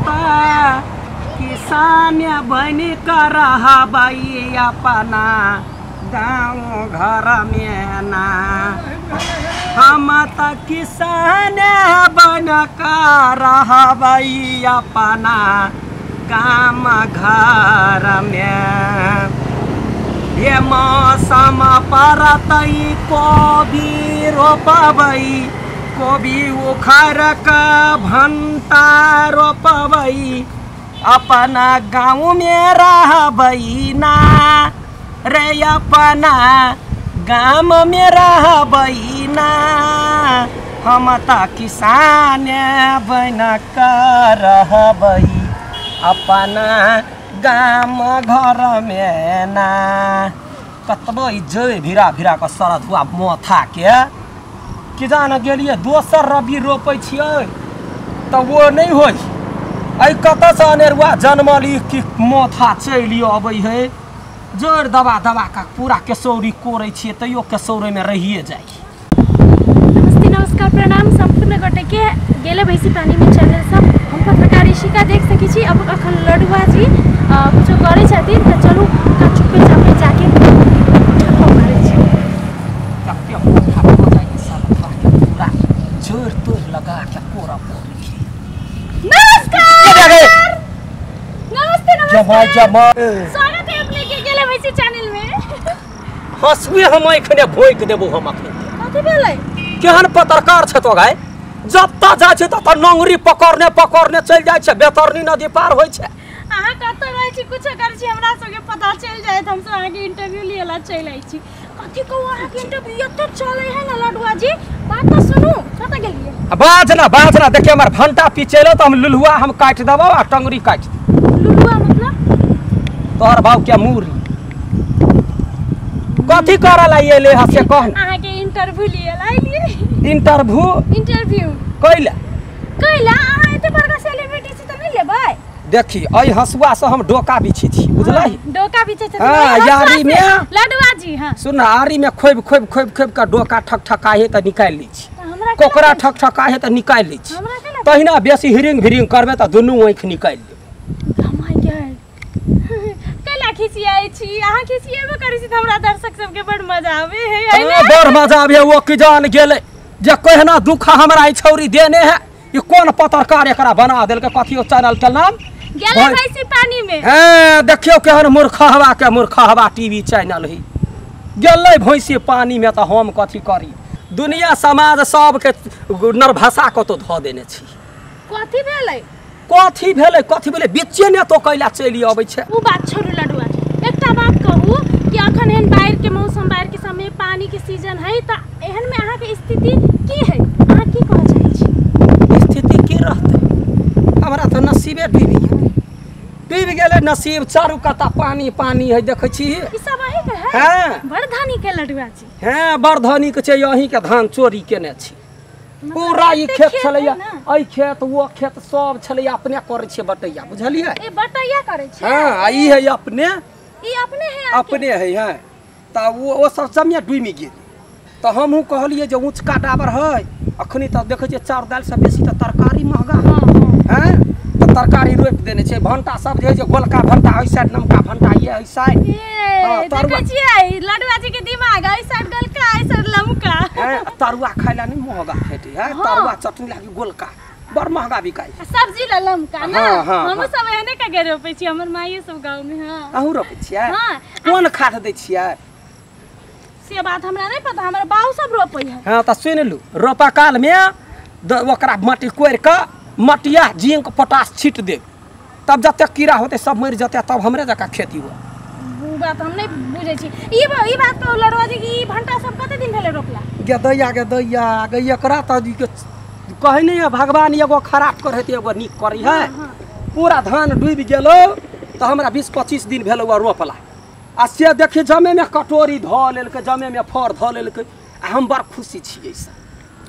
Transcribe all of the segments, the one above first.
त किसान बनि कऽ रहबै अपना गाँव घर में ना। हम त किसान बन कऽ रहबै अपना गाम घर में। ये मौसम परतै कोबी रोपबै, कोबी उखाड़ कऽ भंटा रोपबै, अपना गाँव में रहबै ना रे, अपना गाम में रहबै ना। हम त किसान बन कऽ रहबै अपना गाम घर में ना। कतबो जड़ भिरा भिरा कऽ सरधुआ माथा के कि जान गेलियै दोसर रबी रोपै छियै तऽ ओ नहि होइ। एहि कतऽसँ अनेरुआ जनमल ई कि माथा चलि अबै है। जड़ दबा दबा कऽ पूरा केसौरी कोरै छियै तैयो केसौरेमे रहिए जाइ। नमस्ते नमस्कार प्रणाम सम्पूर्ण गोटे के गेले भैंसी पानी में चैनल सब हम पत्रकार ऋषिका देख सकै छी। अब अखन लडुआ जी कुछो करै छथिन तऽ चलू हुनका चुपे चापे जाके ठप्पा मारै छी। कते माथा भऽ जाइ है सरधुआ के पूरा जड़ तोड़ लगा के कोरा पड़ै छै। नमस्कार नमस्ते जमा नमस्कार, जमा स्वागत है अपने के गेले भैंसी चैनल में। हँसुए हम एखने भोंकि देबो हम अखन। कथी भेलै? केहन पत्रकार छै तो गाय, जतऽ जाइ छै ततऽ नंगरी पकड़ने पकड़ने चलि जाइ छै, बेतरनी नदी पार होइ छै। अहाँ कतऽ रहै छी कुछो करै छी हमरा सबके पता चलि जायत, हमसब अहाँके इंटरव्यू लिए ला चलि आइ छी। कथी कहू अहाँके इंटरव्यू एते चलै है ना लडुआ जी, बात तऽ सुनू। कतऽ गेलियै? बाज ना बाज ना, देखिए हमर भंटा पिचेलो तऽ हम लुलुआ हम काटि देबौ आ टंगरी काटि देबौ। लुलुआ मतलब? तोहर भाव के मूरी कथी करऽ ला एले ह से कह ना। अहाँके इंटरव्यू लिए ला एलियै। इंटरव्यू? इंटरव्यू कैला? कैला अहाँ एते बड़का सेलिब्रिटी छी तऽ नहि लेबै? देखी एहि हँसुआ से हम डोका बिछै छी बुझलही। डोका बिछै छथिन? हाँ, यारी में लडुआ जी। हाँ सुन, आरी में खोबि खोबि खोबि खोबि कऽ डोका ठक ठकाहे तऽ निकालि लै छी, कोकरा ठक ठकाहे तऽ निकालि लै छी। तहिना बेसी हिरिंग भिरिंग करबै तऽ दुनू आँखि निकालि लेबै। कैला खिसियाइ छी अहाँ? खिसियेबो करै छी तऽ हमरा दर्शक सबके बड़ मजा आबै है। बड़ मजा आबै है। ओ कि जान गेलै जे केहना दुख हमरा ई छौरी देने है, ई कोन पत्रकार एकरा बना देलकै। कथी ओ चैनल के नाम? गेले भैंसी पानी में। हैं देखियौ केहन मूर्खहवा के मूर्खहवा टीवी चैनल है। गेलै भैंसी पानी में तऽ हम कथी करी? दुनिया समाज सबके नरभसा कतौ धऽ देने छी। कथी भेलै? कथी भेलै? कथी भेलै? बिच्चे ने तो कैला चलि अबै छै। ओ बात छोड़ू लडुआ जी, एकटा बात कहू कि अखन एहन बाढ़ि के मौसम, बाढ़ि के समय, पानी के सीजन है तऽ एहन में अहाँके स्थिति की है? अहाँ की कहऽ चाहै छी? स्थिति की रहतै? हमरा तऽ नसीबे डूबि गेलै, डूबि गेलै नसीब। चारू काता पानी पानी है देखै छी। ई सब अहीं के है? हाँ बड़ धनी के लडुआ जी। हाँ बड़ धनी के छै, अहीं के धान चोरी केने छी। पूरा ई खेत छलैया, एहि खेत ओ खेत सब छलैया, अपने करै छियै बटैया बुझलियै। ए बटैया करै छियै? हाँ ई है अपने, ई अपने है, अपने है। हाँ तऽ ओ सब जमिया डूबि गेल। तऽ हमहूँ कहलियै जे ऊँचका डाबर है अखनी तऽ देखै छियै चाउर दालि से बेसी तऽ तरकारी महगा है। तऽ तरकारी रोपि देने छै। भंटा सब जे है जे गोलका भंटा एहि साइड, नमका भंटा ये एहि साइड। देखै छियै लडुआ जी के दिमाग, एहि साइड गोलका एहि साइड लमका। तरुआ खाय ला नहि महगा भेटै है। तरुआ चटनी लागी गोलका बड़ महगा बिकाइ, सब्जी ला लमका ना। हमहूँ सब एहने के रोपै छियै, हमर माइयो सब गाँव में। हाँ अहूँ रोपै छियै? कोन खाद दै छियै से बात हमरा नहि पता, हमर बाबू सब रोपै है। हाँ तऽ सुनि लू, रोपा काल में ओकरा माटी कोड़ि कऽ मटिया जिंक पोटास छीट देब, तब जतेक कीड़ा होतै सब मरि जेतै, तब हमरे जकाँ खेती हो। ओ बात हम नहि बुझै छी। ई बात कहू लडुआ जी कि ई भंटा सब कते दिन भेलै रोपला? गे दैया गे दैया गे, एकरा तऽ कहै नहि है भगवान एगो खराब करै तऽ एगो नीक करै है। पूरा धान डूबि गेलौ तऽ हमरा 20-25 दिन भेलौ रोपला, आ से देखी जमेमे कटोरी धऽ लेलकै, जमेमे फड़ धऽ लेलकै, आ हम बड़ खुशी छियै से।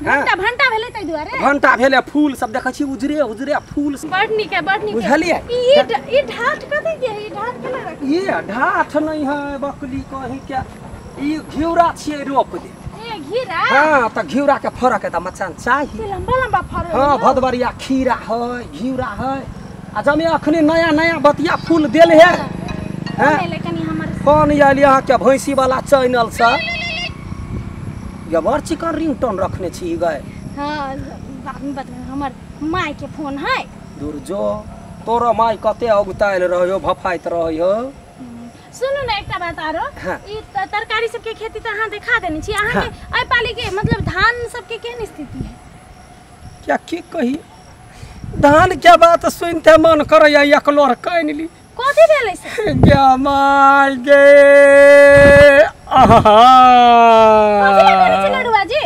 भंटा भेलै ताहि दुआरे? भंटा भेलै, फूल सब देखै छी उजरे उजरे फूल। बड़ नीक है, बड़ नीक। बुझलियै? ई ढाठ कथी के है? ई ढाठ केना रखै? ई ढाठ नहि है बकली कहीं के, ई घिउरा छियै रोप दे। ए घिरा? हाँ तऽ घिउरा के फड़क तऽ मचान चाही। लंबा लंबा फड़। हाँ भदबरिया खीरा है, घिउरा है, आ जमे अखने नया नया बतिया फूल देल है। हैं कौन आयल यहाँ के भैंसी वाला चैनल से ये बड़ चिकन रिंगटोन रखने छी गए। हां बाद में बतबै हमर my के फोन है। दूर जो तोरा my कते अगुतायल रहियो भफाइत रहियो। सुनू ना एकटा बात आरो। हाँ। ई तरकारी सब के खेती त अहाँ देखा देने छी। अहाँ के एहि पाली के मतलब धान सब के केहन स्थिति है? क्या की कही धान के बात सुनते मन करैया एकलोर कानि ली। कथी भेलै से? गे my गे आहा कथी भेलै छै लडुआ जी?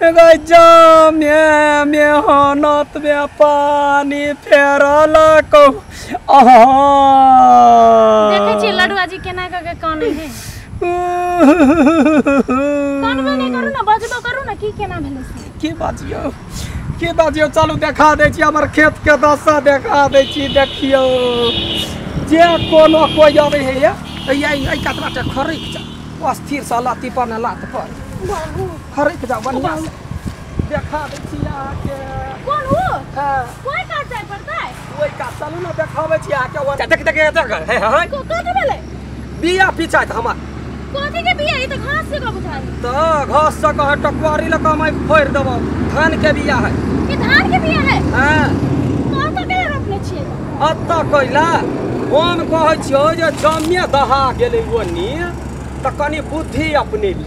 गे जामे मेहनत में पानी फेरलक आहा। देखै छी लडुआ जी केना क के कानै है। कानबो नै करू ना बजबो करू ना की केना भेलै से? की बाजियो की बाजियो चलू देखा दै छी हमर खेत के दशा देखा दै छी। देखियो जे कोनो कोई आबै है या एहि कतबा टा खरकि जाओ अस्थिर से लाती पर न लात पर खरकि जाओ बढ़िया से देखा दै छी अहाँके। कोन हो? हां कोई काज जाय पड़तै? ओइ काज चलू ना देखाबै छी अहाँके। देख देख देख हे हे कथी भेलै? बिया पिचाइत हमर। कथी के बिया? ई त घास से बुझाइ त घास से कह टकवारी ल कमाई फोड़ देबो। धान के बिया है। ई धान के बिया है? हां। कत के रोपने छियै? अत कइला हम कहै छियै जे जमे दहा गेलै ओनी त कनि बुद्धि अपने ली।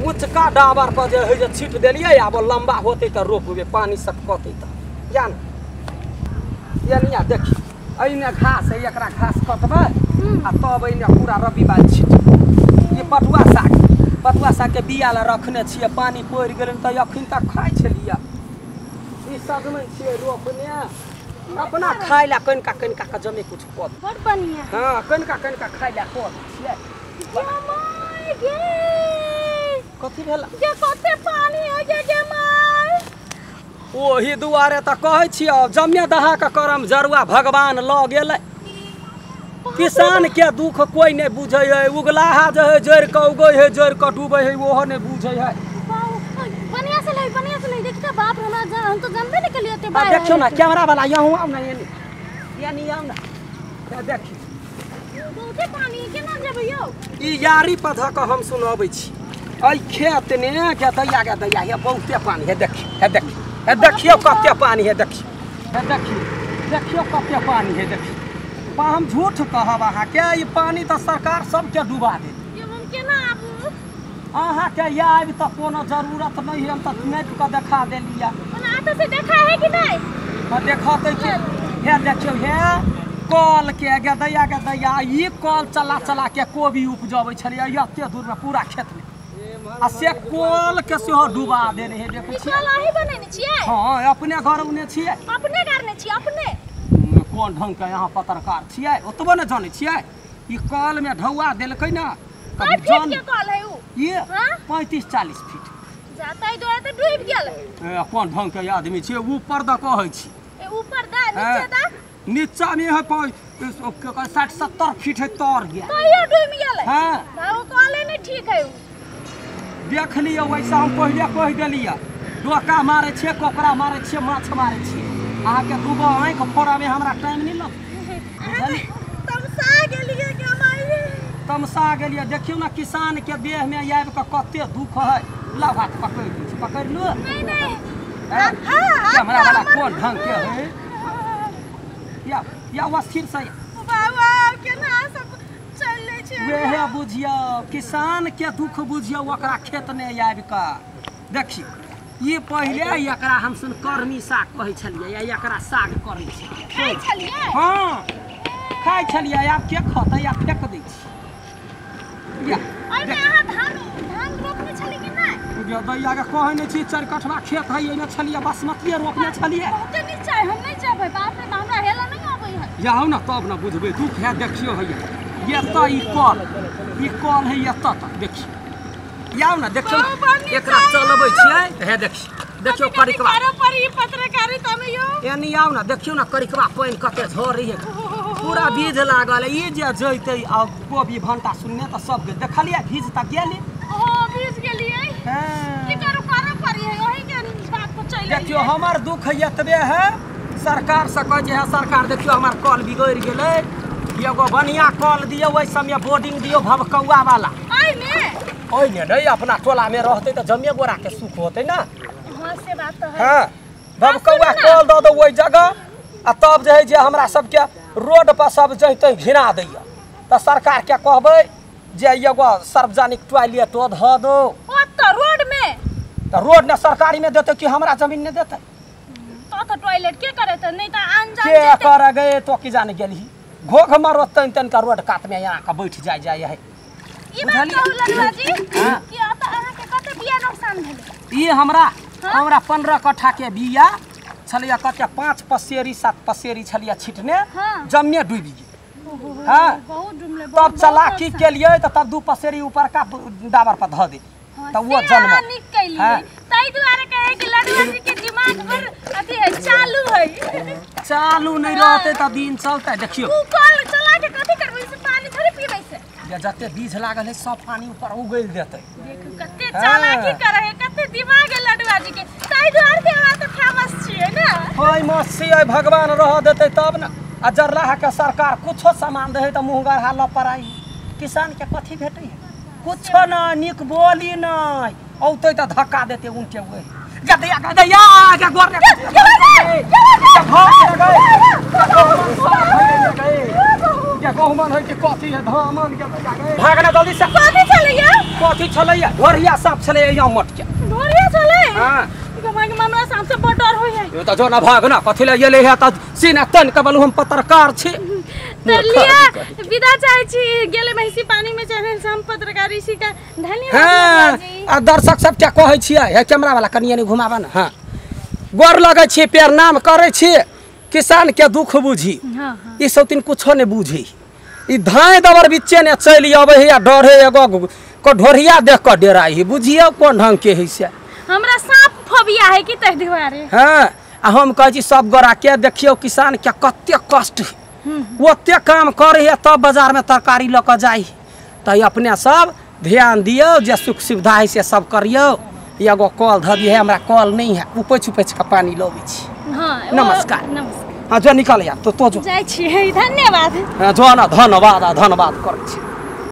ऊँचका डाबर पर जे है जे छीट देलियै आब लंबा होतै त रोपबै पानी सब कतै त या न या देखी एहिमे घास है एकरा घास कटबै आ तब एहिमे पूरा रबी बाल छीट। ये पटुआ साग पटुआ साग के बिया ला रखने छियै पानी पड़ि गेलै त अखन तक खाइ छलियै। ई सजमनि छियै रोपने अपना खाइ ला कनिका कनिका के जमे कुछ कऽ दे। बड़ बढ़िया। हां कनिका कनिका खाइ ला कऽ दै छियै। My गे कथी भेल? गे कते पानी हो गे गे my. ओही दुआरे त कहै छियै जमे दहा के करम जरुआ भगवान लऽ गेलै। किसान के दुख कोई नहीं बुझै है। उगलाहा जे है जड़ि के उगै है जड़ि के डूबै है ओहो नहीं बुझै है। बढ़िया से लै बढ़िया से लै देखि त बाप रे हमरा हम तो जानबे नहीं केलिए ओते बाय। देखियौ ना कैमरा वाला यहूं आउ ना एनी यानी आउ ना देखि बहुते पानी केना जेबै यौ? ई यारी पर धऽ के हम सुनाबै छी। एहि खेत ने के दैया के दैया हे बहुते पानी है। देखि हे देखि हे देखियौ कते पानी है। देखि हे देखि देखियौ कते पानी है। देखि हम झूठ कहब अहाँके ई पानी तऽ सरकार सबके डुबा देत। यौ हम केना आबू? अहाँके आबि तऽ कोनो जरूरत नहीं है। हम तऽ नापि कऽ देखा देलियै। ओना आटा से देखा है कि नहीं? हाँ देखते कि हे देखियौ हे कल के गदैया गदैया ई कल चला चला के कोबी उपजबै छलियै एते दूर में पूरा खेत में आ से कल के सेहो डुबा देने है। देखै छियै कल अहीं बनेने छियै? हाँ अपने घर उने छियै। अपने गारने छियै? अपने कोन ढंग के यहाँ पत्रकार छियै ओतबो ने जानै छियै। ई कल में ढौआ देलकै ना कय फीट के कल है उ? ये 35-40 फीट जाता है दुआरे त डूबि गेल। ए कोन ढंग के आदमी छियै ऊपर द कहै छी। ए ऊपर द नीचे द? नीचा में है 60-70 फीट है तर गया तैयो डूबि गेल। हां ओ कले नहीं ठीक है उ। देख लियौ वैसा हम पहिले कहि देलियै। डोका मारै छियै कोकरा मारै छियै माछ मारै छियै। अहाँके दूगो आँखि फोड़ामे हमरा टाइम नहि लगतै। तमसा गेलियै गे माय तमसा गेलियै। देखियौ ना किसान के देह में आबि कऽ कते दुख है। लाउ हाथ पकड़ि लै छी पकड़ि लू। नहीं नहीं कैमरा वाला कोन ढंग के है या या अस्थिर से बाबा केना सब चलि लै छै। वएह बुझियौ किसान के दुख बुझियौ ओकरा खेत ने आबि कऽ। देखियौ ये पहिले एकरा हम सुन करमी साग कहै छलियै या एकरा साग करै छलियै। खाइ छलियै? हां खाइ छलियै। आब के खतै या फेक दै छी। या ओहिमे अहाँ धान धान रोपने छलियै कि नहि? दैया के कहै नहि छी 4 कठवा खेत है एहिमे छलियै बासमतीये रोपने छलियै। बहुते नीचा है हम नहि जेबै बाप रे हमरा हेलऽ नहि अबै है। जाउ ना तब ना बुझबै दुख है। देखियौ हैया एतऽ ई कल है एतऽ तक देखियौ। आउ ना देखियौ एकरा चलबै छियै हे देखियौ देखियौ करिकवा एनी आउ ना देखियौ ना करिकवा पानि कते झरै है पूरा बीज लागल है। ई जे जइतै आ कोबी भंटा सुनने तऽ सब गेल। देखलियै भीज तऽ गेली। ओ भीज गेलियै। हां की करू करऽ पड़ी है ओही के बात पर चलि। देखियौ हमर दुख एतबे है सरकार से कहै छै सरकार देखियौ हमर कल बिगड़ि गेलै, एगो बढ़िया कल दियौ, ओहि समय बोर्डिंग दियौ भभकौआ वाला। ओहिमे नहि अपना टोला में रहते तो जमे गोरा के सुख होते ना। हां से बात तो है। हां भभकौआ कल दऽ दो ओहि जगह आ तब जे है जे हमरा सबके रोड पर सब जैते घिना दैया। तऽ सरकार के कहबै जे एगो सार्वजनिक टॉयलेटो धऽ दो ओतऽ रोड में। तऽ रोड ने सरकारी में देते कि हमरा जमीन ने देते? तो टॉयलेट के करे त नहीं त आन जान के कर गए तो की जाने गेलही घोघ मारो तन तन का रोड कात में यहाँ का बैठ जाय जाय है। ई बात कहू लडुआ जी कि अत अहाँ के कते बिया नुकसान भेलै? ई हमरा हमरा 15 कट्ठा के बिया छलिया, कते 5 पसेरी 7 पसेरी छलिया छिटने, जम्मे डूबि गेल। हां बहुत डूबले। तब चलाकी के लिए त तब 2 पसेरी ऊपर का डाबर पर धऽ देली त वो जन्म नीक कैलियै। ताहि दुआरे कहे कि लडुआ जी के दिमाग पर अथी है चालू है। चालू नहीं रहते त दिन चलते। देखियो उ कल चला के कथि करबै से पानी थोड़ी पीबै से, जे जते बीज लागल है सब पानी ऊपर उगल देते। देखू कते चालाकी करे है, कते दिमाग है लडुआ जी के। ताहि दुआरे के अहाँ त फेमस छियै ना। फेमस छियै, भगवान रह देते तब ना। आ जरलाहा के सरकार कुछो सामान दे त मुँह गढ़ा ल पराई, किसान के कथी भेटै है? कुछो न, नीक बोली नहीं औते त धक्का देते उनके उहे गदैया गदैया के गोर रे के गहुमन है कि कथी है धामन के भागना जल्दी से। कथी छलैया? कथी छलैया? ढोरिया सांप छलैया यहाँ मट के। ढोरिया छलै? हां। के मामला सांप से बड़ डर होय है। यो त जो ना भागना कथी ले गेलै है त सीना तन के बलु हम पत्रकार छी। त लिया विदा चाहै छी गेले महिसी पानी में चैनल से हम पत्रकार ऋषिका। धन्यवाद। हां आ दर्शक सब क्या कहै छियै हे कैमरा वाला कनिया नहीं घुमाबा ना। हां गोर लगै छी, प्रणाम करै छी, किसान के दुख बुझी। हां हां ई सब तीन कुछो ने बुझी। ई धाय दबर बिच्चे ने चलि अबै है आ डरे एगो को ढोरिया देख क डेराइ है। बुझियौ कोन ढंग के है से। हमरा सांप फोबिया है कि तहि दुआरे। हां आ हम कहै छी सब गोरा के देखियौ किसान के कते कष्ट है, ओते काम करे है तब बाजार में तरकारी लऽ कऽ जाइ। तऽ अपने सब ध्यान दियौ, जे सुख सुविधा है से सब करियौ। एगो कल धऽ दियै, हमरा कल नहीं है, उपैछ उपैछ कऽ पानी लबै छी। हां नमस्कार। नमस्कार। हाँ जो निकल यार तो जो जाइ छी। धन्यवाद। हाँ जो ना धन्यवाद धन्यवाद करै छी।